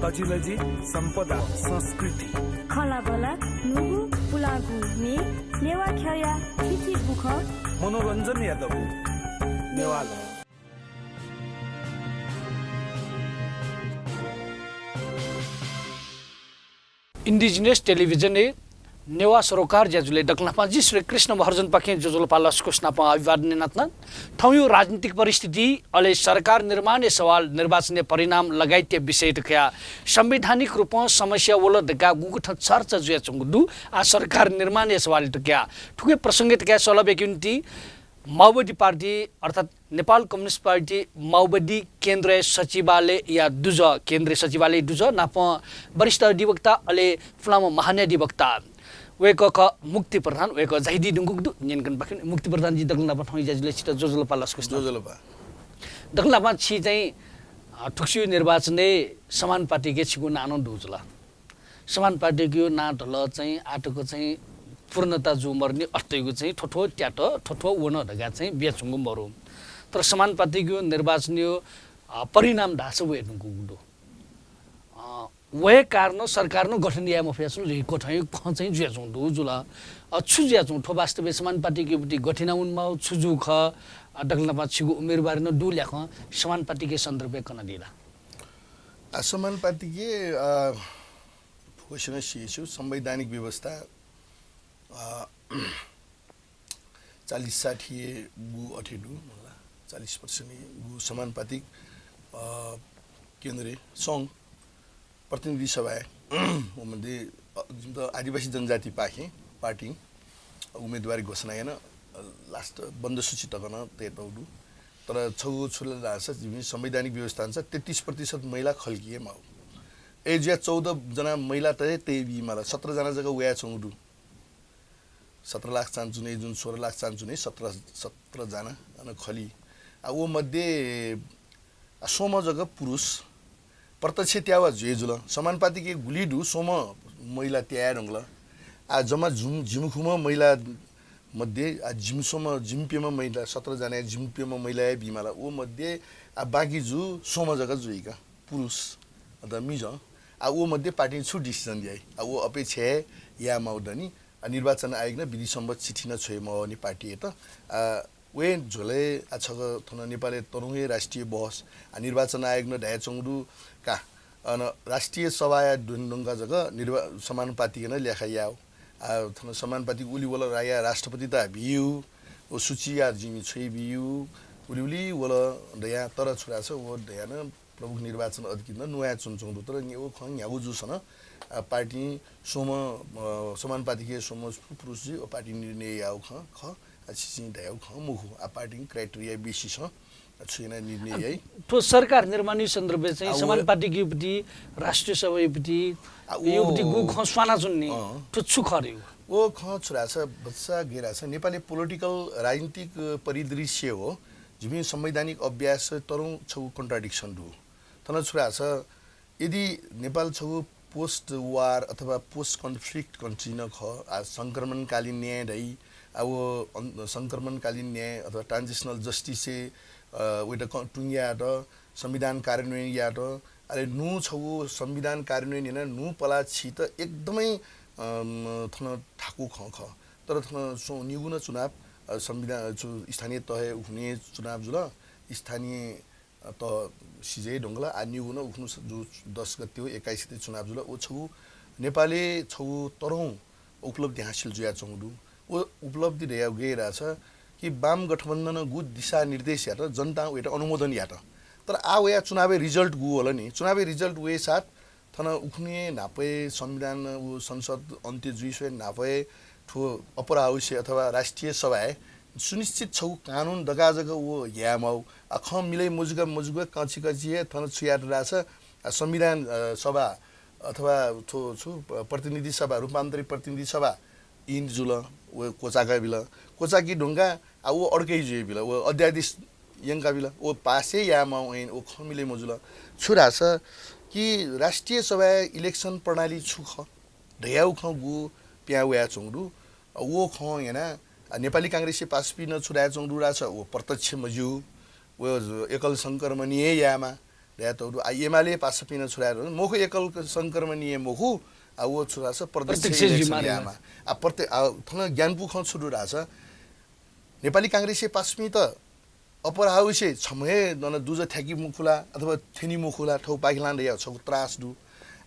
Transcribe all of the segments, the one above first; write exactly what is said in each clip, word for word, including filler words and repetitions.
अजिलजि, सम्पदा, संस्कृति। खँल्हाबल्हा, न्हूगु पुलांगु म्ये, नेवाः ख्यःया थीथी बुखँ। मनोरञ्जनया दबू। नेवाः लः। Indigenous Television-य् नेवाः सरोकार ज्याझ्वलय् दकलय् न्हापां जि श्री कृष्ण महर्जनपाखें ज्वजलपा लसकुस नापं अभिवादन यानाच्वना। थौंया राजनीतिक परिस्थिति, अले सरकार निर्माणया सवाल, निर्वाचनया परिणाम लगायतया विषयत कयाः संवैधानिक रूपं समस्या वल धकाः गुकथं चर्चा जुयाच्वंगु दु। आः सरकार निर्माणया सवालयात कयाः थुकिया प्रसंगयात कयाः सल्लाह बियादीगु निंतिं माओवादी पार्टी अर्थात् नेपाल कम्युनिस्ट पार्टी माओवादी केन्द्रीय सचिवालयया दुजः, केन्द्रीय सचिवालय दुजः नापं वरिष्ठ अधिवक्ता अले पुलांम्ह महान्यायाधिवक्ता वय्कः खः मुक्ति प्रधान, वय्कः झायादी धुंकूगु दु। न्यनेकनेपाखें मुक्ति प्रधानजु, दकलय् न्हापां थौंया ज्याझ्वलय् छितः ज्वजलपा लसकुस। ज्वजलपा। दकलय् न्हापां छिं चाहिँ, अ, थुगुसी निर्वाचनय् समान पार्टीके छिगु नां नं दुगु जुल। समान पार्टीगु नां धल चाहिँ आःतक चाहिँ पूर्णता जू मरुनि, अथेगु चाहिँ थ्व थ्व त्यात, थ्व थ्व वन धकाः चाहिँ बियाच्वंगु मरु। तर समान पार्टीगु निर्वाचनया, अ, परिणाम धाःसा वये धुंकूगु दु। अ, वहे कारणं सरकार नं गठन याये मफयाच्वन धइगु कथंया खँ चाहिँ जुयाच्वंगु दु जुल। अ, छु जुयाच्वंगु? थ्व वास्तवय् समान पार्टीके पति गथे याना वनेमाः, छु जूगु खः? अ, दकलय् न्हापां छिगु उम्मेदवारी नं दु ल्याखं, समान पार्टीके सन्दर्भय् कनादी ला? आ, समान पार्टीके, अ, फुक्कसिनं स्यू, संवैधानिक व्यवस्था, अ, चालिस साठी गु अथे दु मला, चालिस पर्सेन्ट गु समानुपातिक, अ, केन्द्रीय संघ प्रतिनिधि सभाय् व मध्ये, अ, जिमित आदिवासी जनजातिपाखें पार्टी उम्मेदवारी घोषणा याना, अ, last बन्द सूची तक नं तयातःगु दु। तर छगू छु धाःसा जिमि संवैधानिक व्यवस्था अनुसार तेत्तिस प्रतिशत महिला खलकि हे माउ। अय् जुया चौध जना महिला त हे तये बी माल, सत्र जना जक वयाच्वंगु दु। सत्र लाख चानचुने जुन सोह्र लाख चानचुने सत्र, सत्र जना अन खली। आ, व मध्ये, आ, स्वम्ह जक पुरुष। प्रत्यक्ष त्यावा जुइ जुल। समानुपातिक गुलि दु, स्वम्ह महिला त्याये धुंकल। आ, जम्मा जुम-, जिमखुम्ह महिला मध्ये, आ, जिमि स्वम्ह, जिमि प्यम्ह महिला, सत्र जना जिमि प्यम्ह महिला हे बीमाला। व मध्ये, आ, बाँकी जु स्वम्ह जक जुइका, पुरुष अथवा मिजं। आ, व मध्ये पार्टीं छु decision याइ? आ, व अपेक्षा हे याये माउ दनि। आ, निर्वाचन आयोग नं विधि सम्बद्ध चिठी नं छ्वये मवःनि पार्टीयात। आ, वहे झ्वलय् आ छक थन नेपालय् तरुं हे राष्ट्रिय बहस, आ, निर्वाचन आयोग नं धयाच्वंगु दु का। अन राष्ट्रिय सभाया द्वन्द्वंका जक निर्वा-, समानुपातिक नं ल्याखा याउ। आ, थन समानुपातिक उलि वल राया राष्ट्रपतित बिउ, व सूची या जिमि छ्वये बिउ, उलि उलि वल दया, तर छु धाःसा व दया नं प्रमुख निर्वाचन अधिकृत नं नुहाय् च्वनाच्वंगु दु। तर न्ह्यागु खँ न्ह्यागु जूसां नं, आ, पार्टीं स्वम्ह, अ, समानुपातिक हे स्वम्ह पुरुष जुइ, व पार्टीं निर्णय याउ खँ खः, आ, छिं धयाउ खँ मखु। आ, पार्टीं criteria basis नं छु याना निर्णय याइ। थ्व सरकार निर्माणया सन्दर्भय् चाहिँ आ, व समानुपातिक युपति, राष्ट्रिय सभा युपति, आ, व युपति गु खँ स्वानाच्वंनि। अँ। थ्व छु खः रे? व खँ छु धाःसा, बच्चा गय् धाःसा, नेपाली political राजनीतिक परिदृश्य हो। जिमि संवैधानिक अभ्यास तरुं छगू contradiction दु। थन छु धाःसा, यदि नेपाल छगू post war अथवा post conflict country नं खः, आ, संक्रमणकालीन न्याय धाइ, आ, व अन-, संक्रमणकालीन न्याय अथवा transitional justice, अ, वइत क-, तुं यायेत, संविधान कार्यान्वयन यायेत, अले न्हू छगू संविधान कार्यान्वयन याना न्हू पलाः छीत एकदमै, अम, थन थाकु खँ खः। तर थन स्व-, निगू नं चुनाव, अ, संविधान, छु, स्थानीय तहय् उखुन्हु चुनाव जुल, स्थानीय अ, त सिजय् धुंकल, आ निगू नं उखुन्हु स-, जु दस गते व एक्काइस गते चुनाव जुल। व छगू नेपालय् छगू तरुं उपलब्धि हासिल जुयाच्वंगु दु। व उपलब्धि धयागु गय् धाःसा कि वाम गठबन्धनं गु दिशानिर्देश यात, जनतां वयात अनुमोदन यात। तर आ वया चुनावय् result गु वल नि, चुनावय् result वयेसाथ थन उखुन्हुया न्हापय् संविधान व संसद अन्त्य जुइस्वया न्हापय् थ्व upper house अथवा राष्ट्रिय सभाय् सुनिश्चित छगू कानुन दकाः जक व याये माउ। आ, खँ मिलय् मजुक मजुक कँचि कँचि हे थन छु यात धाःसा, आ, संविधान, अ, सभा अथवा थ्व छु प-, प्रतिनिधि सभा, रूपान्तरित प्रतिनिधि सभा in जुल, व क्वचाका बिल। क्वचाकी धुंका, आ, व अर्कै जुइ बिल, व अध्यादेश यंका बिल, व pass हे याये माउ ऐन, व खँ मिलय् मजुल। छु धाःसा कि राष्ट्रिय सभाय् election प्रणाली छु खः धयागु खँ गु पिहां वयाच्वंगु दु। अ, व खँ याना, अ, नेपाली कांग्रेसया पासापिं नं छु धायाच्वंगु दु धाःसा, व प्रत्यक्ष मज्यू, व ज-, एकल संक्रमणीय हे यायेमाः, धयातःगु दु। आ, एमाले पासापिं नं छु धाये धुन, मखु, एकल संक्रमणीय मखु, आ, व छु धाःसा प्रत्यक्ष प्रत्यक्ष election जुइमाः यायेमाः। आ, प्रत्य-, आ, थन ग्यानापु खँ छु दु धाःसा, नेपाली कांग्रेसया पासापिन्त upper house-य् छम्ह हे नं दुजः थ्याकी मखु ला अथवा थ्यनी मखु ला, थौपाखें ला धयागु छगू त्रास दु।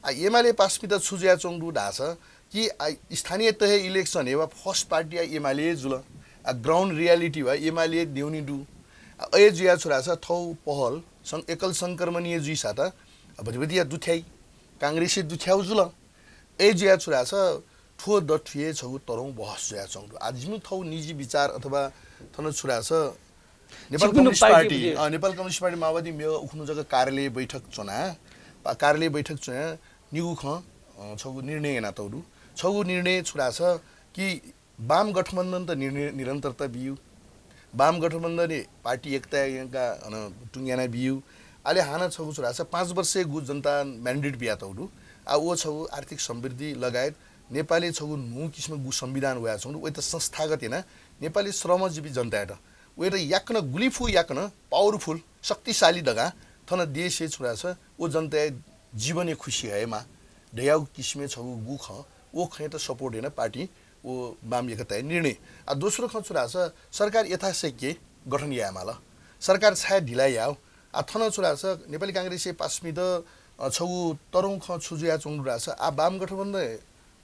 आ, एमाले पासापिन्त छु जुयाच्वंगु दु धाःसा कि, आ, स्थानीय तहय् election हे वा first party आ एमाले जुल। आ, ground reality वा एमाले न्ह्यःने दु। आ, अय् जुया छु धाःसा थौ पहल सं-, एकल संक्रमणीय जुइसा त, आ, भतिभतिया दुथ्याइ, कांग्रेसय् दुथ्याउ जुल। अय् जुया छु धाःसा थ्व दथुइ छगू तरुं बहस जुयाच्वंगु दु। आ, जिमिगु थौ निजी विचार अथवा थन छु धाःसा नेपाल छिकपिनि कम्युनिस्ट पार्टी, पार्टी, अ, नेपाल कम्युनिस्ट पार्टी माओवादी मेगु उखुन्हु जक कार्यालय बैठक च्वना, पा-, कार्यालय बैठक च्वना निगू खँ, अ, छगू निर्णय यानातःगु दु। छगू निर्णय छु धाःसा कि वाम गठबन्धनत निर्णय निरन्तरता बियु। वाम गठबन्धनय् पार्टी एकता यंका अन तुं याना बियु। आले हानं छगू छु धाःसा पाँच वर्षय् गु जनता mandate बियातःगु दु। आ, व छगू आर्थिक समृद्धि लगायत नेपालय् छगू न्हू किसिमं गु संविधान वयाच्वंगु दु। वइत संस्थागत याना नेपाली श्रमजीवी जनतायात वइत याकनं गुलि फु याकनं powerful, शक्तिशाली धकाः थन देशय् छु धाःसा व जनताया जीवनय् खुसी हयेमाः धयागु किसिमय् छगू गु खँ, व खँयात support याना पार्टी व वाम एकताया निर्णय। आ, दोस्रो खँ छु धाःसा सरकार यथाशक्य गठन यायेमाल। सरकार छाय् ढिला याउ? आ, थन छु धाःसा नेपाली कांग्रेसया पासापिन्त, अ, छगू तरुं खँ छु जुयाच्वंगु दु धाःसा आ वाम गठबन्धन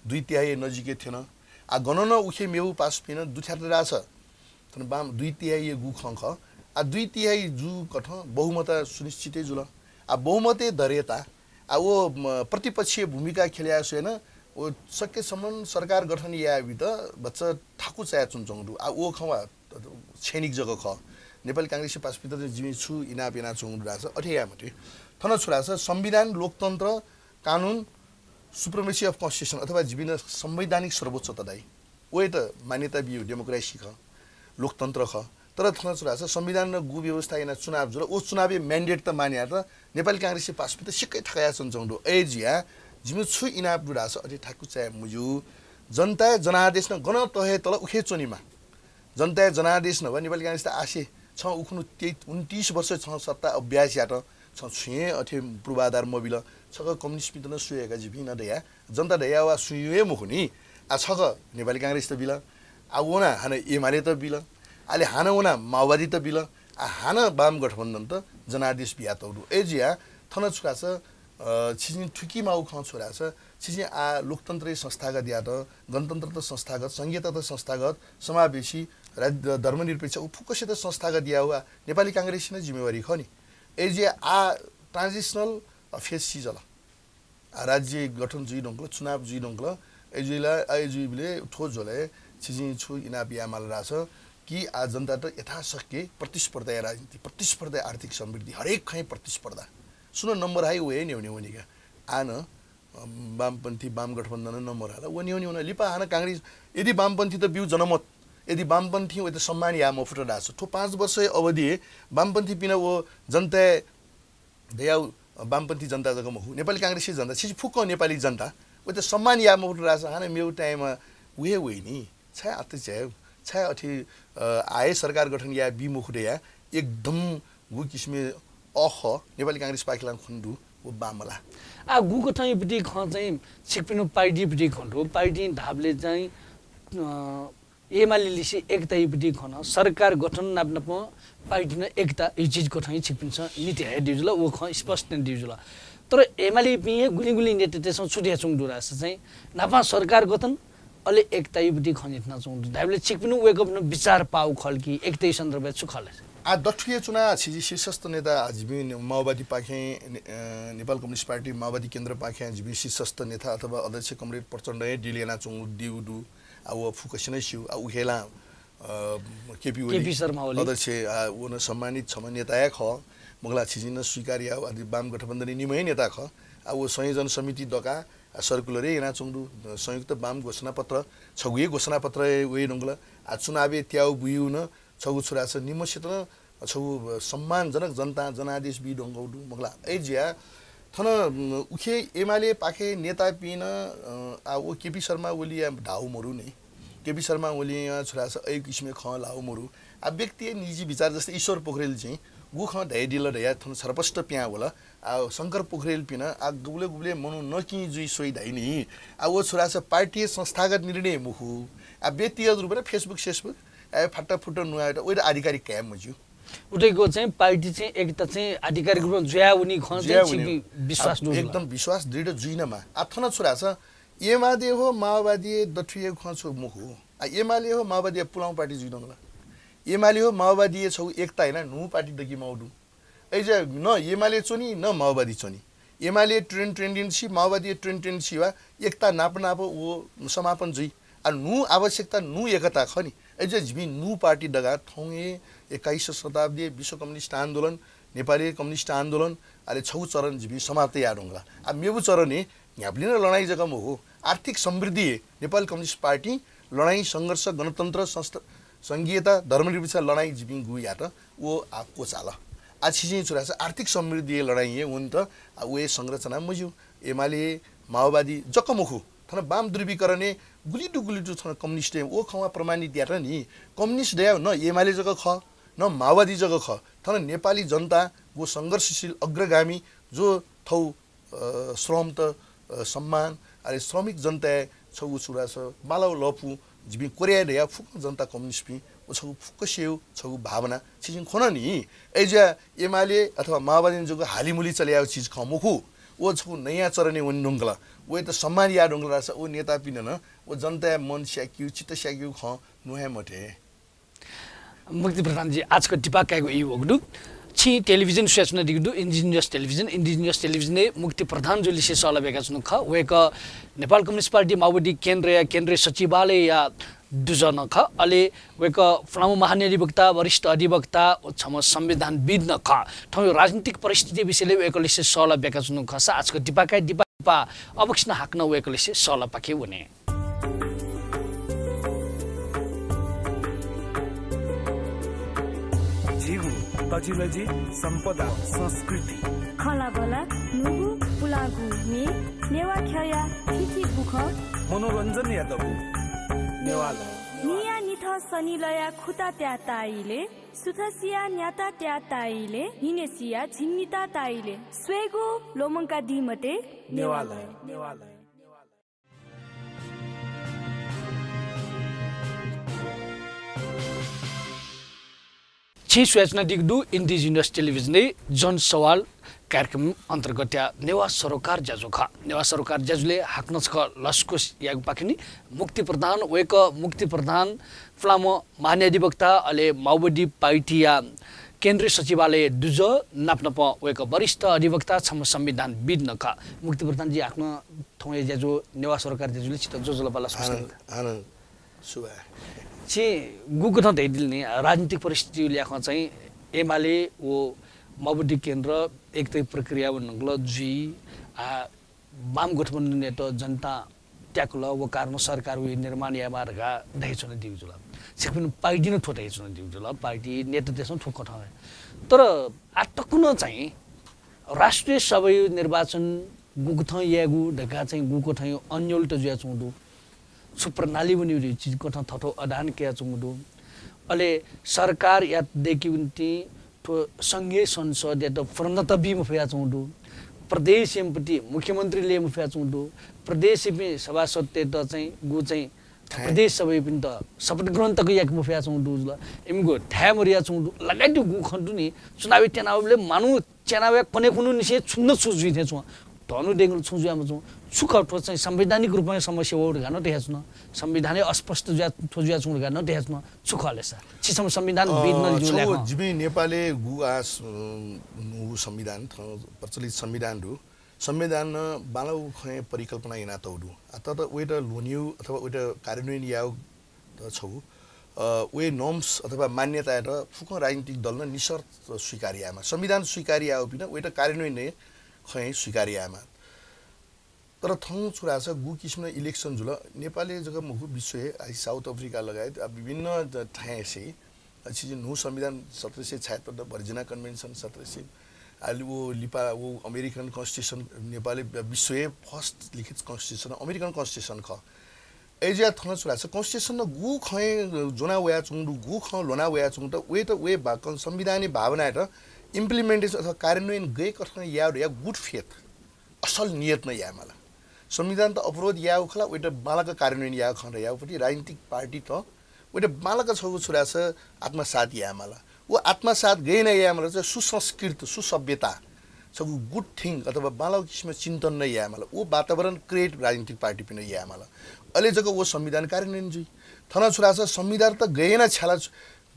दुई तिहाई नजिकै थ्यन। आ, गन नं उखे मेगु पासापिं नं दुथ्यात धाःसा थन वाम दुई तिहाई गु खँ खः। आ, दुई तिहाई जूकथं बहुमत सुनिश्चितै जुल। आ, बहुमतय् दरेता, आ, व, म, प्रतिपक्षीय भूमिका खेले याये स्वयेन, व सकेसम्म सरकार गठन यायेबित भचा थाकु चायाच्वनाच्वंगु दु। आ, व खँ वा क्षणिक जक खः। नेपाली कांग्रेसया पासापिन्त जिमि छु इनाप यानाच्वंगु दु धाःसा अथे याये मते। थन छु धाःसा संविधान, लोकतन्त्र, कानुन, supremacy of constitution अथवा जिमिन संवैधानिक सर्वोच्चता धाइ। वइत मान्यता बियु democracy खः, लोकतन्त्र खः। तर थन छु धाःसा संविधानं गु व्यवस्था याना चुनाव जुल, व चुनावया mandate त माने यायेत नेपाली कांग्रेसया पासापिन्त सिक्कै थाकयाच्वनाच्वंगु दु। अय् जुया जिमिगु छु इनाप दु धाःसा अथे थाकु चाये मज्यू। जनताया जनादेश नं गन तःहे तल उखे च्वनेमाः। जनताया जनादेश नं वा नेपाली कांग्रेसत आसे छं उखुन्हु ते-, उन्तिस वर्ष छं सत्ता अभ्यास यात, छं छुं हे अथे पूर्वाधार मबिल। छकः कम्युनिस्टपिन्त नं स्वये का जिपिं नं धया, जनता धया वा सुं हे मखु नि। आ, छकः नेपाली कांग्रेसत बिल, आ, वना हानं एमालेत बिल, आले हानं वना माओवादीत बिल, आ, हानं वाम गठबन्धनत जनादेश बियातःगु दु। अय् जुया थन छु धाःसा, अ, छिजिं थुकी माउ खँ छु धाःसा, छिजिं आ लोकतन्त्रया संस्थागत यात, गणतन्त्रत संस्थागत, संघीयतात संस्थागत, समावेशी, राज-, धर्मनिरपेक्ष, उ फुक्कसित संस्थागत याउ आ नेपाली कांग्रेसया नं जिम्मेवारी खः नि। अय् जुया आ transitional phase सिजल। आ, राज्य गठन जुइधुंकल, चुनाव जुइधुंकल, अय् जुइला, अय् जुइबलय् थ्व झ्वलय् छिजिं छु इनाप यायेमाल धाःसा कि आ जनतात यथाशक्य प्रतिस्पर्धाया राजनीति, प्रतिस्पर्धाया आर्थिक समृद्धि, हरेक खँय् प्रतिस्पर्धा। सुं नं नम्बर हाइ व हे न्ह्यःने वनी का। आ नं, अ, वामपन्थी, वाम गठबन्धनं नम्बर हाला, व न्ह्यःने वन। लिपा हानं कांग्रेस, यदि वामपन्थीत बिउ जनमत, यदि वामपन्थीं वइत सम्मान याये मफुत धाःसा, थ्व पाँच वर्षया अवधि वामपन्थीपिं व जनताया धयाउ, अ, वामपन्थी जनता जक मखु, नेपाली कांग्रेसया जनता, छिछि फुक्कं नेपाली जनता, वइत सम्मान याये मफुत धाःसा हानं मेउ time-य् उ हे वइ नि। छाय् अथे चाये? छाय् अथे, अ, आः हे सरकार गठन याये बी मखु धया एकदम गु किसिमय् अःखः नेपाली कांग्रेसपाखें ला खने दु, व बांमलाः। आ, गुकथंयापट्टि खँ चाहिँ छिकपिनि पार्टीयापट्टि खँ दु, पार्टीं धाःबलय् चाहिँ, अ, एमाले लिसे एकतायापट्टि खँ न, सरकार गठन नाप नाप पार्टीं एकता, यो चिज कथं छिकपिन्सं निति हयादीगु जुल, व खँ स्पष्ट यानादीगु जुल। तर एमालेपिं हे गुलिं गुलिं नेतातय्सं छु धयाच्वंगु दु धाःसा चाहिँ न्हापां सरकार गठन, अले एकतायापट्टि खँ न्ह्यथनाच्वंगु दु। धाइबलय् छिकपिनि वय्कःपिनि बिचार पाउ खल कि एकताया सन्दर्भय् छु खल? आ, दथुया चुनाव छिजि शीर्षस्थ नेता जिमि माओवादीपाखें, ने-, अ, नेपाल कम्युनिस्ट पार्टी माओवादी केन्द्रपाखें जिमि शीर्षस्थ नेता अथवा अध्यक्ष कमरेड प्रचण्ड हे deal यानाच्वंगु दु। आ, व फुक्कसिनं स्यू। आ, उखेला, अ, केपी ओली, केपी शर्मा ओली। अध्यक्ष, आ, व नं सम्मानित छम्ह नेता हे खः। मखुला छिजिं नं स्वीकार याउ, आदि वाम गठबन्धनया निम्ह हे नेता खः। आ, व संयोजन समिति दका, आ, circular हे यानाच्वंगु दु। संयुक्त वाम घोषणापत्र, छगू हे घोषणापत्र हे वये धुंकल। आ, चुनावय् त्याउ बुयु नं छगू छु धाःसा निम्हसित नं छगू सम्मानजनक जनता जनादेश बी धुंकल दु। मखुला अय् जुया थन, उम, उखे एमालेपाखे नेतापिं नं, अ, आ, व केपी शर्मा ओलीया धाउ मरु नि। केपी शर्मा ओलीं छु धाःसा अय् किसिमय् खँ ल्हाउ मरु। आ व्यक्तिया निजी विचार जस्तै ईश्वर पोखरेल चाहिँ गु खँ धयादिल धया थन छरपष्ट पिहां वल। आ शंकर पोखरेलपिन आ गुबले गुबले मनू नकिं जुइ स्वइ धाइ नि। आ व छु धाःसा पार्टी संस्थागत निर्णय मखु। आ व्यक्तिगत रूपमा Facebook सेसबुक आ फाट्टा फुट्टा नुहायेत वइत आधिकारिक काये मज्यू। उतय्‌गु चाहिँ पार्टी चाहिँ एकता चाहिँ आधिकारिक रूपमा जुयावनी खँ चाहिँ जुयावनी। छिकपिं विश्वास आ, दु जुल? एकदम विश्वास दृढ जुइन मा। आ थन छु धाःसा एमाले हो माओवादी दथुया खँ छु मखु। आ एमाले हो माओवादी पुलांगु पार्टी जुइ दंगला। एमाले हो माओवादी छगू एकता याना न्हू पार्टी दकि माउ दु। अय्‌जुया न एमाले च्वनी न माओवादी च्वनी। एमाले ट्रेन्ड ट्रेन्डिन्सी माओवादी ट्रेन्ड ट्रेन्डिन्सी वा एकता नाप नाप व समापन जुइ। आ न्हू आवश्यकता न्हू एकता खः नि। अय्‌जुया जिमि न्हू पार्टी दगा थौं हे एक्काइस शताब्दी विश्व कम्युनिस्ट आन्दोलन, नेपाली कम्युनिस्ट आन्दोलन, अले छगू चरण जिमि समाप्त याये दंगला। आ मेबु चरण हे न्ह्याबलें नं लडाइँ जक मखु, आर्थिक समृद्धि हे नेपाल कम्युनिस्ट पार्टी लडाइँ, संघर्ष, गणतन्त्र, संस्थ-, संघीयता, धर्मनिरपेक्ष लडाइँ जिपिं गु यात व आ क्वचाल। आ छिसिं छु धाःसा आर्थिक समृद्धि हे लडाइँ हे वन्त, आ व हे संरचना मज्यू। एमाले, माओवादी जक मखु, थन वाम ध्रुवीकरण हे गुलि दु गुलि दु थन कम्युनिस्ट हे व खँ वा प्रमाणित यात नि। कम्युनिस्ट दया न एमाले जक खः, न माओवादी जक खः। थन नेपाली जनता व संघर्षशील अग्रगामी जो थौ अ, श्रम त, अ, सम्मान, अले श्रमिक जनताया छगू छु धाःसा मालाउ लपु जिपिं कोर्याये धया फुक्क जनता कम्युनिस्टपिं व छगू फुक्क सेउ छगू भावना छिजिं खोन नि। अय्‌जुया एमाले अथवा माओवादीं जक हालिमुलि चले याउ चिज खँ मखु। व छगू नयाँ चरणय् वने धुंकल। वय्‌त सम्मान याये धुंकल धाःसा व नेतापिं नं व जनताया मन स्याकिउ, चित्त स्याकिउ खँ नुहाये मते। मुक्ति प्रधानजी, आजक दिपाः कायेगु ई वःगु दु। छिं टेलिभिजन स्वयाच्वनादीगु दु, Indigenous Television। Indigenous Television-य् मुक्ति प्रधानजुलिसे सहलह ब्याकाच्वनागु खः। वय्‌कः नेपाल कम्युनिस्ट पार्टी माओवादी केन्द्रया केन्द्रीय सचिवालयया दुजः नं खः। अले वय्‌कः फुलांम्ह महाधिवक्ता, वरिष्ठ अधिवक्ता, छम्ह संविधानविद् नं खः। थौंया राजनीतिक परिस्थिति विषयलय् वय्‌कःलिसे सहलह ब्याकाच्वनागु खःसा आजक दिपाः काये, दिपाः, दिपाः अबक्सिनं हाकनं वय्‌कःलिसे सहलहपाखे वने। झीगु तजिलजि सम्पदा संस्कृति। खँल्हाबल्हा न्हूगु पुलांगु म्ये, नेवाः ख्यःया थीथी गुखँ। मनोरञ्जनया दबू नेवालय्। निया निथं सनिलया खुता त्याः ताइले, सुथसिया न्याता त्याः ताइले, न्हिनेसिया झिंनिता ताइले। स्वयेगु ल्वःमंकादी मते नेवालय्। नेवालय्। छिं स्वयाच्वनादीगु दु Indigenous Television-य् जनसवाल कार्यक्रम अन्तर्गतया नेवाः सरोकार ज्याझ्वः खः। नेवाः सरोकार ज्याझ्वलय् हाकनं छकः लसकुस यायेगुपाखें नि मुक्ति प्रधान, वय्‌कः मुक्ति प्रधान फुलांम्ह महान्यायाधिवक्ता अले माओवादी पार्टीया केन्द्रीय सचिवालय दुजः नापनापं वय्‌कः वरिष्ठ अधिवक्ता छम्ह संविधानविद् नं खः। मुक्ति प्रधानजी, हाकनं थौंया ज्याझ्वः नेवाः सरोकार ज्याझ्वलय् छितः ज्वजलपा लसकुस। आनन्द, आनन्द सुभाय्। छिं गुकथं धयादिल नि, राजनीतिक परिस्थितिया ल्याखं चाहिँ एमाले व माओवादी केन्द्र एकताया प्रक्रिया वने धुंकल जुइ, आ, वाम गठबन्धनयात जनतां त्याकल, व कारणं सरकार वइ निर्माण यायेमाः धकाः धयाच्वनादीगु जुल। छिकपिनि पार्टीं नं थ्व धयाच्वनादीगु जुल, पार्टी नेतृत्वं थ्व कथं। तर आः तक नं चाहिँ राष्ट्रिय सभाया निर्वाचन गुकथं यायेगु धकाः चाहिँ गुकथं अन्योल त जुयाच्वंगु दु। छु प्रणाली वनीगु चिज कथं थःथः अडान कयाच्वंगु दु। अले सरकार यात दय्‌केगु निंतिं थ्व संघीय संसदयात पूर्णता बी मफयाच्वंगु दु। प्रदेश सभापति, मुख्यमन्त्री लये मफयाच्वंगु दु। प्रदेशपिं सभासदतय्‌त चाहिँ गु चाहिँ थाय्। प्रदेश सभापिन्त शपथ ग्रहण तक याके मफयाच्वंगु दु जुल। इमिगु थाय् मरुयाच्वंगु दु। लगायत गु खँ दु नि, चुनावी तनावबलय् मानु च्यानावया कन्हय् खुन्हु निसें छुं न छु जुइ थें च्वं। धनु देंगल छुं जुया मच्वं। छु खः थ्व चाहिँ संवैधानिक रूपमा समस्या वः धकाः नं धयाच्वन। संविधानय् अस्पष्ट जुया, थ्व जुयाच्वं धकाः नं धयाच्वन। छु खः ले सा? छि छम्ह संविधानविद् नं अ, जुल छगू याकं। जिमि नेपालय् गु आ स-, नु संविधान थन प्रचलित संविधान दु। संविधान बांलाउ खँय् परिकल्पना यानातःगु दु। आ, तर वय्‌त ल्ह्वनीगु अथवा वय्‌त कार्यान्वयन यायेगु त छगू, अ, वय् norms अथवा मान्यतायात फुक्कं राजनीतिक दलं निशर्त स्वीकार यायेमाः। संविधान स्वीकार याःपिं वय्‌त कार्यान्वयनया खँय् स्वीकार यायेमाः। तर थौं छु धाःसा गु किसिमं election जुल, नेपालय् जक मखु, विश्वय्, आ, South Africa लगायत, आ, विभिन्न ज-, थाय्‌सय्, आ, छिजि न्हू संविधान सत्र सय छयहत्तर द Virginia Convention सत्र सय, आ, लि-, वो लिपा वो American Constitution, नेपालय् ब-, विश्वय् first लिखित constitution American Constitution खः। अय्‌जुया थन छु धाःसा constitution नं गु खँय् ज्वना वयाच्वंगु दु, गु खँ ल्ह्वना वयाच्वंगु दु, वय्‌त वय् बा-, कन-, संविधानय् भावनायात implementation अथवा कार्यान्वयन गय् कथं याये दु या good faith, असल नियत नं याये माल। संविधानत अवरोध यायेगु खला, वय्‌त बांलाक कार्यान्वयन यायेगु खँ धयागुपट्टि राजनीतिक पार्टीत वय्‌त बांलाक छगू छु धाःसा आत्मसात याये माल। व आत्मसात गय् याना याये माल चाहिँ सुसंस्कृत, सुसभ्यता, छगू good thing अथवा बांलाःगु किसिमं चिन्तन नं याये माल। व वातावरण create राजनीतिक पार्टीपिन्त याये माल। अले जक व संविधान कार्यान्वयन जुइ। थन छु धाःसा संविधानत गय् याना छ्याला,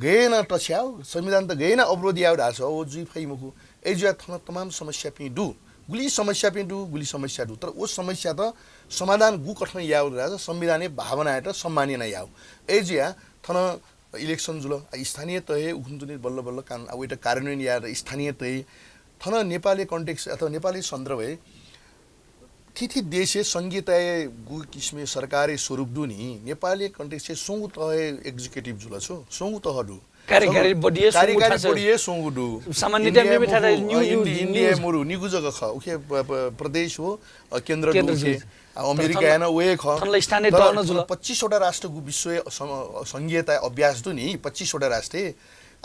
गय् याना तछ्याउ, संविधानत गय् याना अवरोध याउ धाःसा व जुइ फइ मखु। अय्‌जुया थन तमाम समस्यापिं दु। गुलि समस्यापिं दु, गुलि समस्या दु। तर व समस्यात समाधान गु कथं याउ धाःसा संविधानया भावनायात सम्मान याना याउ। अय्‌जुया थन election जुल, आ, स्थानीय तहय् उखुन्हु तुं बल्ल बल्ल कान-, आ, वय्‌त कार्यान्वयन यायेत स्थानीय तहय् थन नेपालया context अथवा नेपालया सन्दर्भय् थीथी देशय् संघीयताया गु किसिमया सरकारया स्वरूप दु नि, नेपालया contextय् स्वंगू तहय् executive जुल छु, स्वंगू तह दु। कार्यकारी छगू body हे स्वंगू कार्यकारी थासय्। Body हे स्वंगू दु। सामान्यतया इन्डिया मेमेथाय् मखु, न्यू, अ, न्यू, इन्डिया न्यू। मरु, निगू जक खः। उखे प-, प-, प्रदेश हो, अ, केन्द्र केन्द्र दु उखे। जुल। आ, तर अमेरिका थन-, याना वये खः। थनला स्थानीय तर तह नं जुल। थन पच्चिसवटा राष्ट्रगु विश्वय् सम-, संघीयताया अभ्यास दु नि, पच्चिसवटा राष्ट्रय्।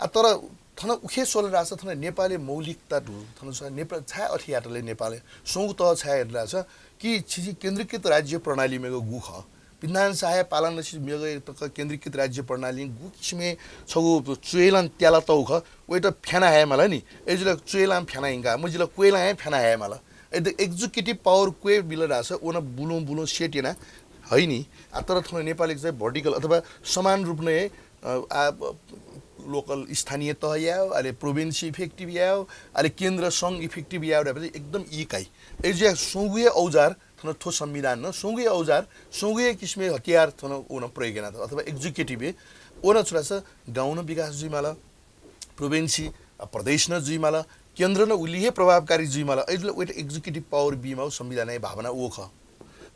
आ, तर थन उखे स्वल धाःसा थन नेपालय् मौलिकता दु। थन छु नेपाल छाय् अथे यात ले नेपालय्? स्वंगू तह छाय् यात धाःसा कि छि, छि केन्द्रीकृत राज्य प्रणाली मेगु गु खः। विधानसभाया पालांनिसें मेगु तक केन्द्रीकृत राज्य प्रणाली गु किसिमय् छगू च्वय्‌लां त्याला तौ खः, वय्‌त फ्याना हये माल नि। अय्‌जुल च्वय्‌लां फ्याना यंका, मजिल क्वय्‌लां हे फ्याना हये माल। अय्‌त executive power क्वय् बिल धाःसा व नं बुलुं बुलुं set याना है नि। आ, तर थन नेपालय् चाहिँ vertical अथवा समान रूपं हे, अ, आ, ब-, local स्थानीय तह याउ, अले province effective याउ, अले केन्द्र संघ effective याउ धाःसा एकदम इकाइ। अय्‌जुया स्वंगू हे औजार थन थ्व संविधान नं, स्वंगू हे औजार, स्वंगू हे किसिमया हतियार थन व नं प्रयोग याना अथवा executive हे व नं छु धाःसा गाउँ नं विकास जुइ माल। Province, अ, प्रदेश नं जुइ माल, केन्द्र नं उलि हे प्रभावकारी जुइ माल। अय्‌जुल वय्‌त executive power बी माउ संविधानया भावना व खः।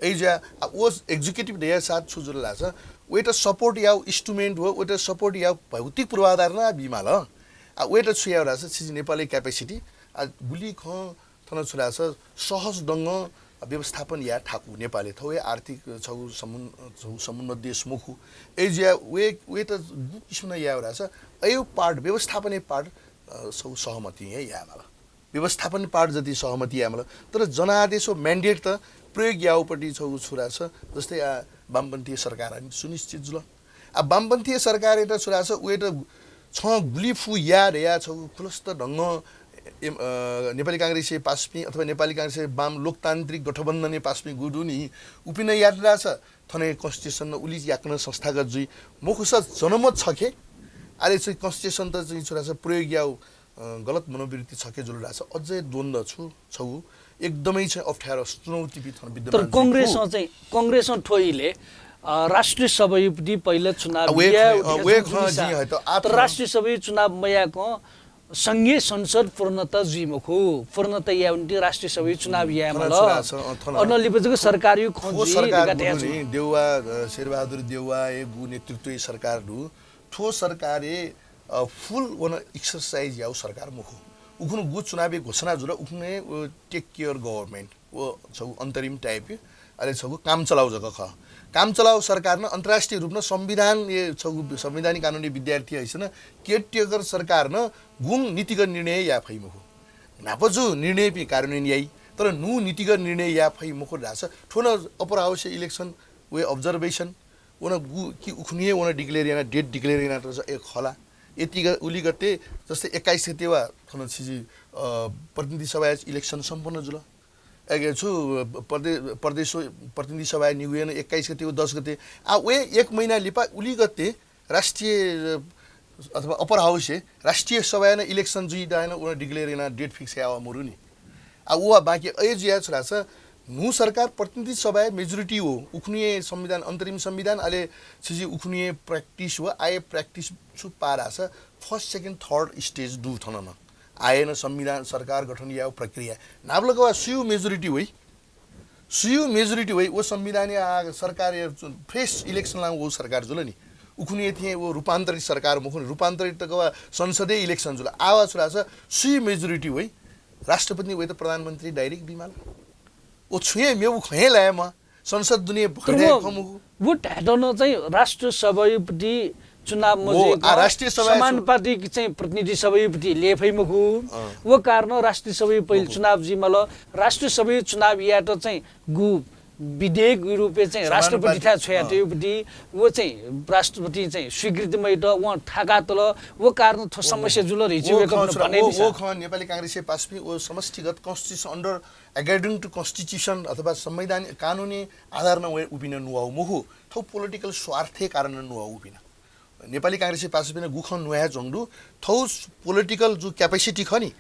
अय्‌जुया, आ, व executive धया साथ छु जुल धाःसा वय्‌त support याउ instrument हो, वय्‌त support याउ भौतिक पूर्वाधार नं बी माल। आ, वय्‌त छु याउ धाःसा छि नेपालया capacity, आ, गुलि खँ थन छु धाःसा सहज ढंगं व्यवस्थापन याये थाकु नेपालय् थौंया आर्थिक छगू समुन-, छगू समुन्नत देश मखु। अय्‌जुया वय्-, वय्‌त गु किसिमं याउ धाःसा अय् part, व्यवस्थापनया part, अ, छगू सहमति हे याये माल। व्यवस्थापन part जति सहमति याये माल। तर जनादेश व mandate त प्रयोग याउपट्टि छगू छु धाःसा जस्तै आ वामपन्थीय सरकार सुनिश्चित जुल। आ वामपन्थीय सरकारयात छु धाःसा वय्‌त छं गुलि फु या धया छगू खुलस्त ढंगं एम-, अ, नेपाली कांग्रेसया पासापिं अथवा नेपाली कांग्रेसया वाम लोकतान्त्रिक गठबन्धनया पासापिं गु दु नि, उपिं नं यात धाःसा थन constitution नं उलि याकनं संस्थागत जुइ। मखुसा जनमत छखे, अले चाहिँ constitution त चाहिँ छु धाःसा प्रयोग याउ, अ, गलत मनोवृत्ति छखे जुल धाःसा अझै द्वन्द्व छु छगू एकदमै चाहिँ अप्ठ्यारो चुनौती बी थन तर विद्यमान चाहिँ कांग्रेसं छु। चाहिँ, कांग्रेसं थ्व इलय्, अ, राष्ट्रिय सभायापट्टि पहिला चुनाव आ, वय् याये खँ, अ, उठे वय् छुं खँ जुनिसा। जिं हयत आः तर थन राष्ट्रिय सभाया चुनाव मयाकं संघीय संसद पूर्णतः जुइ मखु। पूर्णतः याये निंतिं राष्ट्रिय सभाया चुनाव याये थन माल। छु धाःसा, अ, थन अन लिपा जक सरकारया खँ थ्व जुइ सरकार धकाः धयाच्वन। नि, देउवा, अ, शेरबहादुर देउवाया गु नेतृत्वया सरकार दु। थ्व सरकारया, अ, full वन exercise याउ सरकार मखु। उखुन्हु गु चुनावया घोषणा जुल, उखुन्हु हे, अ, take care government। व छगू अन्तरिम type, अले छगू काम चलाउ जक खः। काम चलाउ सरकार नं अन्तर्राष्ट्रिय रूपं संविधान ए छगू संवैधानिक कानुनया विद्यार्थी हैसन caretaker सरकार नं गुं नीतिगत निर्णय याये फइ मखु। न्हापा जु निर्णयपिं कार्यान्वयन याइ, तर नु नीतिगत निर्णय याये फइ मखु धाःसा थ्व नं upper house election वे observation वन गु कि उखुन्हुए वन declare याना, date declare याना तर ए खला। यतिग-, उलि गते जस्तै एक्काइस गते वा थन छिजि, अ, प्रतिनिधि सभाया election सम्पन्न जुल। अगे छु, अ, प्रदे-, प्रदेश प्रतिनिधि सभाया निगुयेन एक्काइस गते व दस गते। आ, वे एक महिना लिपा उलि गते राष्ट्रिय, अ, अथवा upper house हे राष्ट्रिय सभायेन election जुइ दायेन वन declare याना date fix यावा मरु नि। आ, व बाँकी अय् जुया छु धाःसा न्हू सरकार प्रतिनिधि सभाया majority हो, उखुन्हुए संविधान, अन्तरिम संविधान, अले छिजि उखुन्हुए practice हो, आए practice छु पा धाःसा first, second, third stage दु थन न। आएन संविधान सरकार गठन याउ प्रक्रिया। नापलक वा सुयु majority होइ, सुयु majority होइ, व संविधान या आ सरकार या fresh election लाउ व सरकार जुल नि। उखुन्हुए थिए व रूपान्तरित सरकार मखुन, रूपान्तरित तक वा संसदे election जुल। आवा छु धाःसा सुयु majority होइ, राष्ट्रपति वइत प्रधानमन्त्री direct बिमाल। ओ छुए मेउ खँ हे लायेमा, संसद दुने तर घटे वो, खमुगु। वो ढायेत नं चाहिँ राष्ट्रिय सभायुपति चुनाव वो, मजुइक आ, राष्ट्रिय सभा समानुपातिक चाहिँ प्रतिनिधि सभायुपति ले फइ मखु। अँ। वो कारण राष्ट्रिय सभायु पहिले मखु। चुनाव जुइमाल। राष्ट्रिय सभायु चुनाव यायेत चाहिँ गु विधेयक रूपे चाहिँ समानुपातिक, राष्ट्रपति थाय् छ्वया अँ। तयुपति वो चाहिँ राष्ट्रपति चाहिँ स्वीकृति मयात, वं थाका तल। वो कारण थ्व समस्या जुल रे। वो खँ सुरा, वो, वो खँ नेपाली कांग्रेसया पासापिं वो समष्टिगत constitution under, according to constitution अथवा संवैधानिक कानुनी आधारनं वय् उपिं नुवाउ मखु। थौ political स्वार्थया कारणं नुवाउ उपिं। नेपाली कांग्रेसया पासापिं गु खँ नुहाय् च्वंगु दु, थौ political जु capacity खः नि,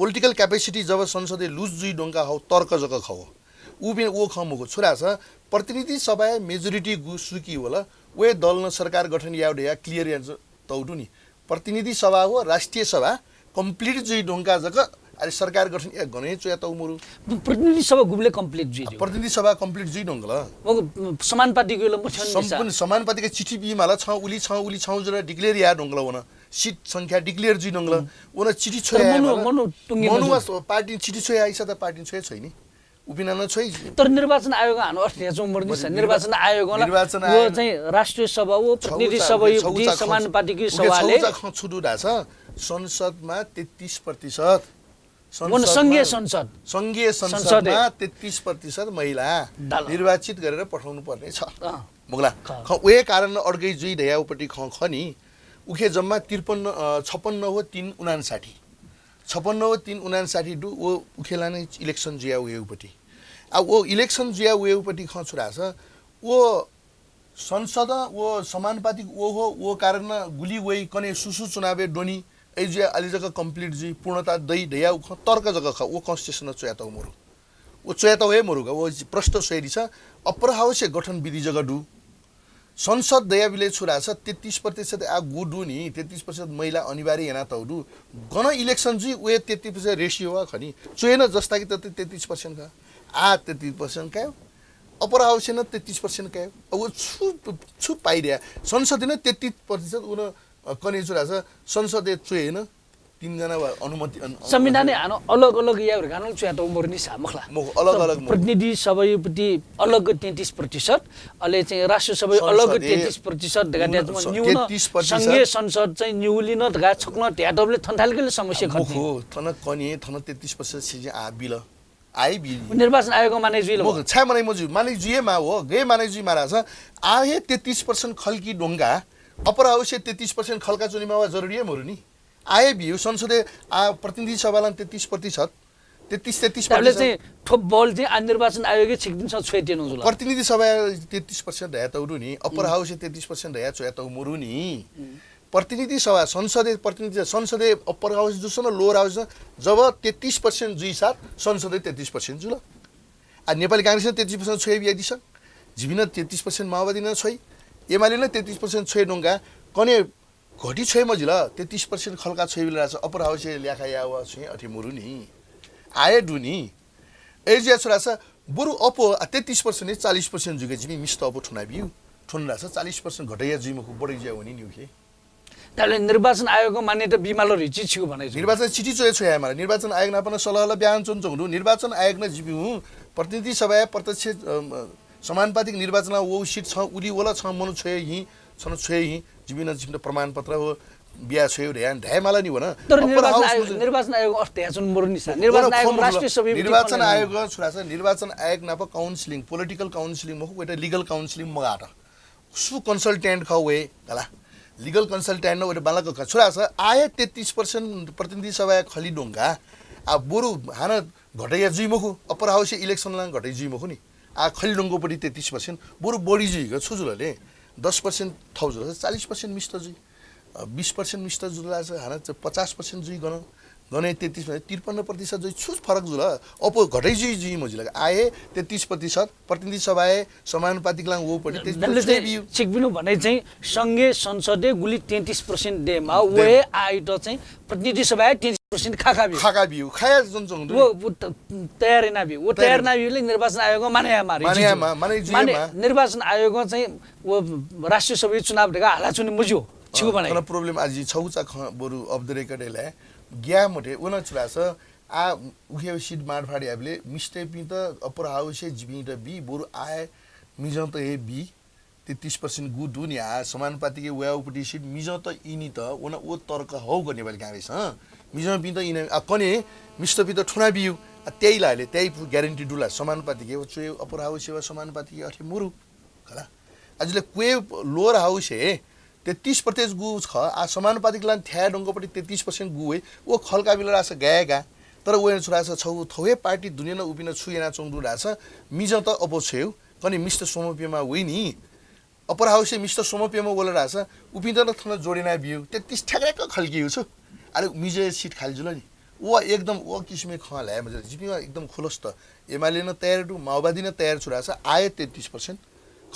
political capacity जब संसदय् loose जुइ धुंका हौ तर्क जक खः। उपिं वो खँ मखु। छु धाःसा प्रतिनिधि सभाय् majority गु सुकी वल, वय् दलं सरकार गठन याउ धया clear याना तौ दु नि। प्रतिनिधि सभा व राष्ट्रिय सभा complete जुइ धुंका जक अले सरकार गठन या गने च्वया तौ मरु। प्रतिनिधि सभा गुबले complete जुइ आ, धुंका? प्रतिनिधि सभा complete जुइ धुंका ल। मग समानुपातिक ल मथ्यन सम्पूर्ण समानुपातिक चिठी बी माला, छं उलि, छं उलि, छं जुरा declare या धुंका ल वन। Seat संख्या declare जुइ धुंका ल। वन चिठी तर छोया मनु, माला। मनु टुंगे मनु मजु। वा पार्टी चिठी छोया इसा त पार्टी छोया छोइ नि। उपिं नं छोइ। तर निर्वाचन आयोग हानं अर्थ ह्याचौं मर्दिस। मर्दि-, निर्वाचन आयोग ला निर्वाचन वो आयोग चाहिँ राष्ट्रिय सभा वो, प्रतिनिधि छौचा, सभा वो, छौचा खँ, समानुपातिक उके सभाले छौचा खँ छु दु धाःसा, संसदमा तेत्तिस प्रतिशत। वन संसदमा, संघीय संसद। संघीय संसद संसदमा है। तेत्तिस प्रतिशत महिला दाल। निर्वाचित गरेर पठाउनु पर्ने छ। अँ। मुगला। ख। ख, उहे कारण अड्कै जुइ धयाउपट्टि खँ खनि। उखे जम्मा त्रिपन्न, अ, छपन्न हो तीन उनान्साठी। छपन्न व तीन उनान्साठी दु, वो उखेलाने election जुया वयेउपट्टि। आ, वो election जुया वयेउपट्टि खँ छु धाःसा, वो संसद, वो समानुपातिक वो हो, वो कारण गुलि वइ कने सुसु चुनावय् द्वनि, अय् जुया अलि जक complete जुइ, पूर्णता दइ धया उ खँ तर्क जक खः, वो constitution च्वयातौ मरु। वो च्वयातौ हे मरु का, वो प्रश्न स्वयेदिसँ, upper house गठन विधि जक दु। संसद दयाबिले छु धाःसा तेत्तिस प्रतिशत आ गु दु नि, तेत्तिस प्रतिशत महिला अनिवार्य याना तौ दु। गन election जुइ, उहे तेत्तिस प्रतिशत ratio वा खनि। च्वय् न जस्ता कि त तेत्तिस प्रतिशत का। आ तेत्तिस प्रतिशत कायो। Upper house न तेत्तिस प्रतिशत कायो। अब छु, छु पाइदिया। संसद न तेत्तिस प्रतिशत उन, अ, कने छु धाःसा संसद च्वय् न तीन जना वा अनुमति, अन-, संविधान अन- हानं अलग अलग या रे गानल च्वया त उमर निसा मखला। मखु, अलग अलग मखु। प्रतिनिधि सभायुपति अलग तेत्तिस प्रतिशत, अले चाहिँ राष्ट्रिय सभा अलग संसदे तेत्तिस प्रतिशत धका न्यून, त्यात स-, न्यून तेत्तिस प्रतिशत। संघीय संसद चाहिँ न्यूलिन धका छक्न त्यातबले थन्थालके समस्या खत्ने। मखु, थन कने, थन तेत्तिस प्रतिशत सिजे आ बिल। आइ बिल। निर्वाचन आयोग माने जुइल। मखु, छाय माने मजु, माने जुये मा हो, गे माने जुइ मारा छ। आ हे तेत्तिस प्रतिशत खल्की ढोंगा, upper house तेत्तिस प्रतिशत खल्का चुनिमा वा जरुरी हे मरु नि। आए बिउ संसदे आ प्रतिनिधि सभालां तेत्तिस प्रतिशत, तेत्तिस, तेत्तिस प्रतिशत। चाहिँ थ्व बल चाहिँ आ निर्वाचन आयोगय् छिकपिन्सं छ्वय् त्यनु जुल। प्रतिनिधि सभा तेत्तिस प्रतिशत धया तौ दु नि, upper house तेत्तिस प्रतिशत धया च्वया तौ मरु नि। प्रतिनिधि सभा, संसदे प्रतिनिधि, संसदे upper house जुसन, lower house जुसन, जब तेत्तिस प्रतिशत जुइ साथ संसदे तेत्तिस प्रतिशत जुल। आ नेपाली कांग्रेस तेत्तिस प्रतिशत छ्वय् बिया दिस, जिमिन तेत्तिस प्रतिशत माओवादी न छ्वय्, एमाले न तेत्तिस प्रतिशत छ्वय् ढोंगा, कने घटी छ्वय् मजिल, तेत्तिस प्रतिशत खल्का छ्वय् बिल रास upper house ल्याखा या व छ्वय् अथे मरु नि। आए दु नि। ए ज्या छु रास बरु अप्व आ तेत्तिस प्रतिशत नि चालिस प्रतिशत जुके जिमि मिस्त अप्व ठुना बिउ। ठुन रास चालिस प्रतिशत घटैया जुइ मखु बढै ज्या वनि नि उखे। ताले निर्वाचन आयोग मान्यता बिमाल रिचि छिउ भने। निर्वाचन चिठी च्वय् छ्वया माल। निर्वाचन आयोग नापन सल्लाह ल ब्यान चुन चुंगु। निर्वाचन आयोग न जिमि हूँ प्रतिनिधि सभाया प्रत्यक्ष, अम, समानुपातिक निर्वाचन वो seat छ उली वल छ मनु छ्वय् हि छन छ्वय् हि जिमिन जिमिन प्रमाणपत्र हो बिया छ्वय् ध्यान ध्याय माला नि वन। तर upper निर्वाचन house आयोग, मुझे निर्वाचन आयोग अर्थ ध्याचुन मरु निसा। निर्वाचन आयोग राष्ट्रिय सभा निर्वाचन आयोग छु रास निर्वाचन आयोग नाप counselling, political counselling मखु, वय्‌त legal counselling मगात। सु consultant ख वय्, हला। Legal consultant न वय्‌त बालक ख। छु रास आए तेत्तिस प्रतिशत प्रतिनिधि सभा खली ढोंगा। आ बरु हान घटैया जुइ मखु, upper house election लां घटै जुइ मखु नि। आ खली ढोंगोपट्टि तेत्तिस प्रतिशत, बरु बढी जुइ ग, छु जुल ले? दस प्रतिशत थौ जुल, चालिस प्रतिशत मिस्त जुइ। अ, बिस प्रतिशत मिस्त जुल, आज हान च-, पचास प्रतिशत जुइ गन, गने तेत्तिस प्रतिशत, त्रिपन्न प्रतिशत जुइ, छु फरक जुल? अप्व घटै जुइ, जुइ मजिल। आए तेत्तिस प्रतिशत, प्रतिनिधि सभाए समानुपातिक लां वो पट्टि तेत्तिस प्रतिशत बिउ। छिकपिनु भने चाहिँ संघीय संसदे गुलि तेत्तिस प्रतिशत दे मा, दे। वहे आइत चाहिँ प्रतिनिधि सभाए तेत्तिस प्रतिशत खाका बिउ। खाका बिउ, खाया जुन चुंगु दु। वो, वो त-, तयार ना बिउ। वो तयार तयार ना बिउले निर्वाचन आयोग माने या मारे, माने या मा, माने जुइ माने मा। निर्वाचन आयोग चाहिँ वो राष्ट्रिय सभा चुनाव धका हाला चुने मजु। छिउ अँ, भने। थन problem आज छौ चा ख-, बरु off the record एला। ग्या मते, वन छु रास, आ, उखे seat मारफाड याबले, मिस्ते पिंत upper house जिपिंत बी, बरु आए मिजंत हे बी, तेत्तिस पर्सेन्ट गु दु नि, आ, समानुपातिक वयाउपट्टि सिट मिजंत इनित वन, व तर्क हौ ग नेपाली कांग्रेस, हँ? मिजंपिन्त इन, आ, कने मिस्तपिन्त ठुना बियु, आ, त्याइ ला ले, त्याइ पु ग्यारेन्टी दु ला, समानुपातिक, व च्वे अप्पर हाउस सेवा समानुपातिक अथे मुरु, खला। आ, जुले क्वे लोअर हाउस हे, तेत्तिस प्रतिशत गु छ, आ, समानुपातिक लान थ्याये दंगपट्टि तेत्तिस पर्सेन्ट गु वइ, व खल्का बिल रास गायेगा। तर व छु रास छौ थौहे पार्टी दुनियाँ न उपिन छु याना चंगु दु रास मिजंत अप्वः छ्वयु, कने मिस्त सोमप्यमा वइ नि। अप्पर हाउस मिस्त सोमप्यमा वल रास उपिन्त न थन जोडेना बियु, तेत्तिस ठ्याक्क खल्कियु छु। अले मिजय सिट खाली जुल नि। व एकदम व किसिमे खँ ल्याये मजल। जिपिं एकदम खुलस्त। एमाले न तयार दु, माओवादी न तयार छु रास आय तेत्तिस पर्सेन्ट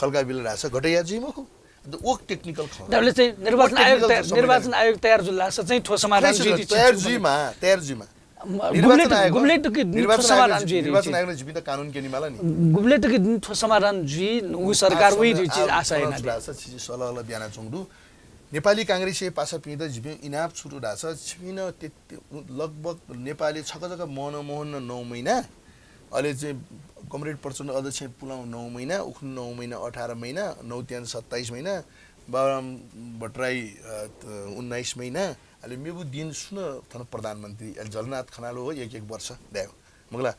खल्का बिल रास घटया जुइ मखु। द-, व टेक्निकल खँ। दाबले चाहिँ निर्वाचन व आयोग टेक्निकल तयार, समस्या निर्वाचन आयोग तयार जुल लास चाहिँ ठोस समाधान जुइ, तयार जुइमा, तयार जुइमा। म-, निर्वाचन गुबलेट, आयोग, गुबलेट कि निर्वाचन ठोस समाधान आयोग, जुइ, निर्वाचन जुइ। आयोग जिपिन्त कानुन केनि माला नि। गुबलेट कि ठोस समाधान जुइ, नु सरकार आसन, वइ जुइ, आ, आशा आसन याना दे। रास, छि, छि सलह ल ब्याना चंगु दु। नेपाली कांग्रेसया पासापिन्त जिपिं इनाप छु दु धाःसा, छिपिं न ते, ते, लगभग नेपालय् छकः जक मनमोहन न नौ महिना, अले चाहिँ कमरेड प्रचण्ड अध्यक्ष पुलां नौ महिना, उखुन्हु नौ महिना, अठार महिना, नौ त्यान सत्ताइस महिना, बाबुराम भट्टराई, अ, त, उन्नाइस महिना, अले मेगु दिन सुन थन प्रधानमन्त्री, अले झलनाथ खनाल हो एक, एक वर्ष दायो। मखुला,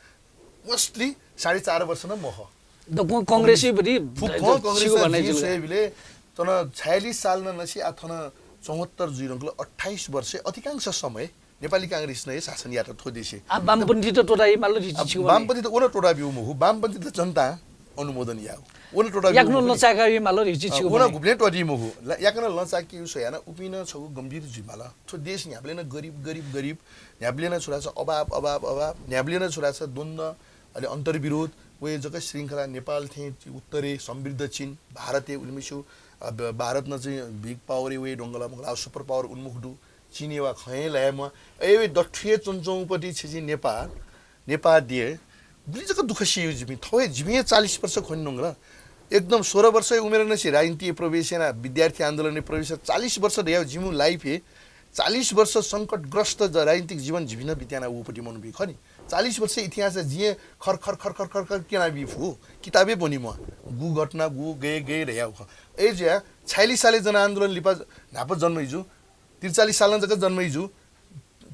mostly साढे चार वर्ष न मखु। दक्वं कांग्रेसै बढी फुक्कं कांग्रेस छिगु भन्ने जिं जुल। स्वयेबिले तन छयालिस साल न नसि आ थन चौहत्तर जुइ रंगल अट्ठाइस वर्ष अधिकांश समय नेपाली कांग्रेस नै शासन यात थ्व देशे। आ, वामपन्थी त टोटाइ माल रिचि आ, छिगु वामपन्थी त वन टोटा बिउ मखु, वामपन्थी त जनता अनुमोदन याउ। वन टोटा बिउ याकन मखु नि। लचाका बि माल रिचि आ, छिगु वन भने। गुब्लें टोटी मखु। ला, याकन लचाकी यु सोयाना उपिन छगु गम्भीर जुइ माल। थ्व देश न्ह्याबलें न गरिब, गरिब, गरिब। न्ह्याबलें न छु रास अभाव, अभाव, अभाव। न्ह्याबलें न छु रास द्वन्द्व, अले अन्तर्विरोध। वे जक श्रृंखला नेपाल थें उत्तरे समृद्ध चिन, भारतय् उलिमिस्यु, अ, ब-, भारत न चाहिँ big power-य् वे डोंगला मखुला, super power उन्मुख दु। चिनय् वा खँय् लायेम्वा। अय् वे दथुये चुनचुंपट्टि छिजि नेपाल, नेपाल दिए। गुलि जक दुःख सियु जिमि। थौहे जिमि चालीस वर्ष खोनि नोंगला। एकदम सोह्र वर्ष उमेर नसि राजनीति प्रवेश याना, विद्यार्थी आन्दोलन प्रवेश याना, चालीस वर्ष दया जिमु life हे चालीस वर्ष संकटग्रस्त ज-, राजनीतिक जीवन जिभिन बित्याना ऊपट्टि मनु बी खनि। चालीस वर्ष इतिहास जिए खर, खर, खर, खर, खर, खर केना बी फु। किताबे बनि म। गु घटना, गु गए, गए रह्या उख। ए ज्या, छयालिस साले जनआन्दोलन लिपा न्हाप जन्मइजु। त्रिचालिस सालन जक जन्मइजु।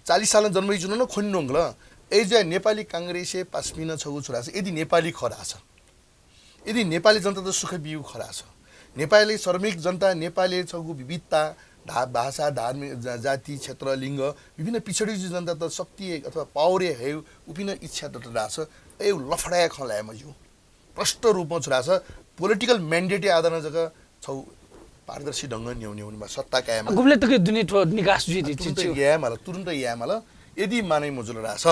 चालीस सालन जन्मइजु न खोनि नोंगल। ए ज्या, नेपाली कांग्रेसय् पासपिन छगु छु रास। यदि नेपाली खः रास। यदि नेपाली जनता त सुख बियु खः रास। नेपाली श्रमिक जनता, नेपाली छगु विविधता, धा-, भाषा, धार्मिक, जा-, जाति, क्षेत्र, लिङ्ग, विभिन्न पिछडियु जनता त शक्ति अथवा power हे उपिन इच्छा दत रास। ए लफडाया खँ लाये मज्यू। प्रष्ट रूपमा छु रास, political mandate आधारमा जक छौ पारदर्शी ढंग न्यौ न्यौनिमा सत्ता कायेमा। गुबले तक दुने थ्व निकास जुइ दि तुरुन्त चिचु। याये माल, तुरुन्त याये माल। यदि माने मजुल रास।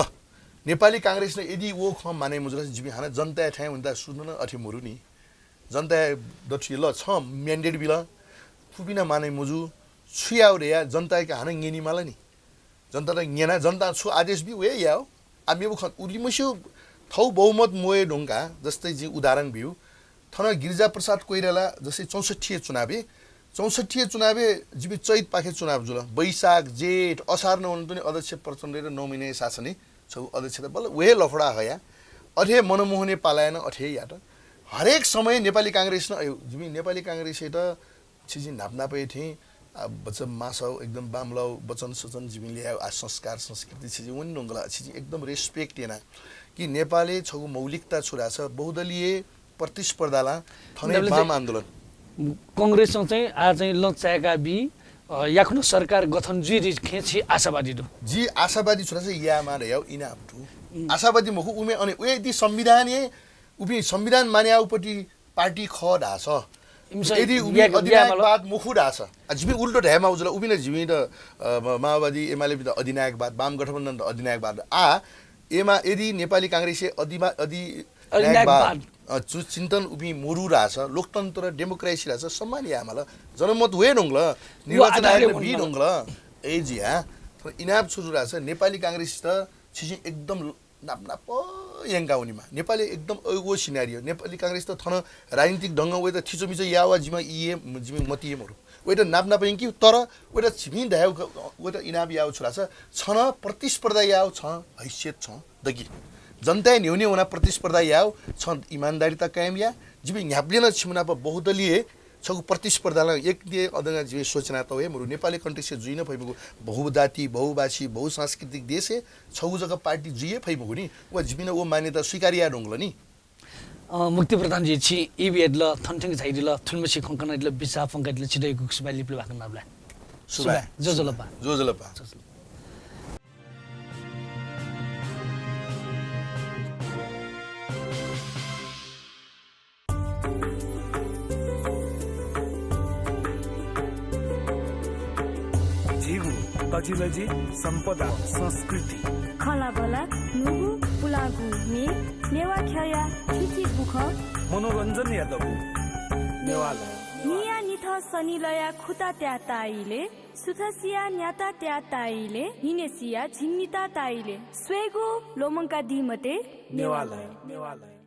नेपाली कांग्रेस न यदि वो खँ माने मजुल जिमि हाना जनता थाय् हुन्ता सुन न अथे मरु नि। जनता दथि ल छ mandate बिल। फुपिना माने मजु छु याउ रे या जनता के हाना न्यनि माल नि। जनता त न्यना जनता छु आदेश बि वे याउ। आ मेबु खन उलिमस्यु थौ बहुमत मोये ढोंका जस्तै जि उदाहरण बिउ। थन गिरिजा प्रसाद कोइराला जस्तै चौसठ्ठी चुनावे, चौसठ्ठी चुनावे जिमि चैत पाखे चुनाव जुल। बैशाख, जेठ, असार नौ तुनि अध्यक्ष प्रचण्ड र नौ महिना शासनय् छौ अध्यक्ष त बल वे लफडा हया। अथे मनमोहनय् पालायन अथे यात। हरेक समय नेपाली कांग्रेस न अयो, जिमि नेपाली कांग्रेस त छिजि नाप नाप हे थिं, आ, बच मासौ एकदम बामलाउ वचन सचन जिमि ल्याउ आ संस्कार संस्कृति छिजि वनि नोंगला छिजि एकदम respect याना कि नेपाली छगु मौलिकता छु रास बहुदलीय प्रतिस्पर्धाला थने बाम आन्दोलन। कांग्रेसं चाहिँ आ चाहिँ लंचायका बि, अ, याखुन सरकार गठन जुइ रि खें छि आशावादी दु। जि आशावादी छु रास यामा रे याउ इनाप दु। आशावादी मखु उमे अनि उ यदि संविधान हे उबि संविधान मान्याउपट्टि पार्टी खः धास। यदि उबि अधिनायकवाद मखु धास। आ, जिमि उल्टो धायेमा उजुला उबिन जिमि त, अ, म-, माओवादी, एमाले त अधिनायकवाद, वाम गठबन्धन त अधिनायकवाद। आ, एमा, यदि नेपाली कांग्रेस अधिमा-, अधिनायकवाद, अ, चु चिन्तन उबि मरु रास, लोकतन्त्र, democracy रास, सम्मान यामाल। जनमत वे नोंगल, निर्वाचन आधारले आयोग बि नोंगल। ए जि, आ, तर इनाप छु रास, नेपाली कांग्रेस त छिजि एकदम नाप नाप यंका उनिमा। नेपाली एकदम अ, वो scenario। नेपाली कांग्रेस त थन राजनीतिक ढंग वे त थिचोमिचो यावा जिमा इये, जिमा मतिये मरु। वे त नाप नाप यंकी, तर वे त छिमि धायु क-, वे त इनाप याउ छु रास, छन प्रतिस्पर्धा याउ छ, हैसियत छ, दकि। जनताया न्ह्यःने वनाः प्रतिस्पर्धा यायेगु, छं इमानदारिता कायम या। जिपिं न्ह्याबलें नं छिमि नाप बहुदलीय छगू प्रतिस्पर्धालय् एक दे अदंगा जिपिं सोचना तौ हे मरु। नेपालय् context जुइ नं फइ मखु। बहुजाति, बहुभाषी, बहुसांस्कृतिक देशय् छगू जक पार्टी जुइ हे फइ मखु नि। व जिपिं नं व मान्यता स्वीकार याये धुंकल नि। अ, मुक्ति प्रधानजी, छिं ई बियादिल, थन थ्यंक झायादिल, थुलिमछि खँ कनादिल, बिचाः प्वंकादिल, छितः यक्व यक्व सुभाय् लिपा लिपा हाकनं नापलाये। सुभाय्। सुभाय्। जय जोलपा। जय जोलपा। जय जोलपा। झीगु तजिलजि, सम्पदा, संस्कृति। खँल्हाबल्हा, न्हूगु, पुलांगु म्ये, नेवाः ख्यःया थीथी बुखँ। मनोरञ्जनया दबू, नेवालय। न्हिया निथं सनिलया खुता त्याः ताः इलय्, सुथसिया न्याता त्याः ताः इलय्, न्हिनय्सिया झिंनिता ताः इलय्। स्वयेगु ल्वःमंकादी मते। नेवालय, नेवालय।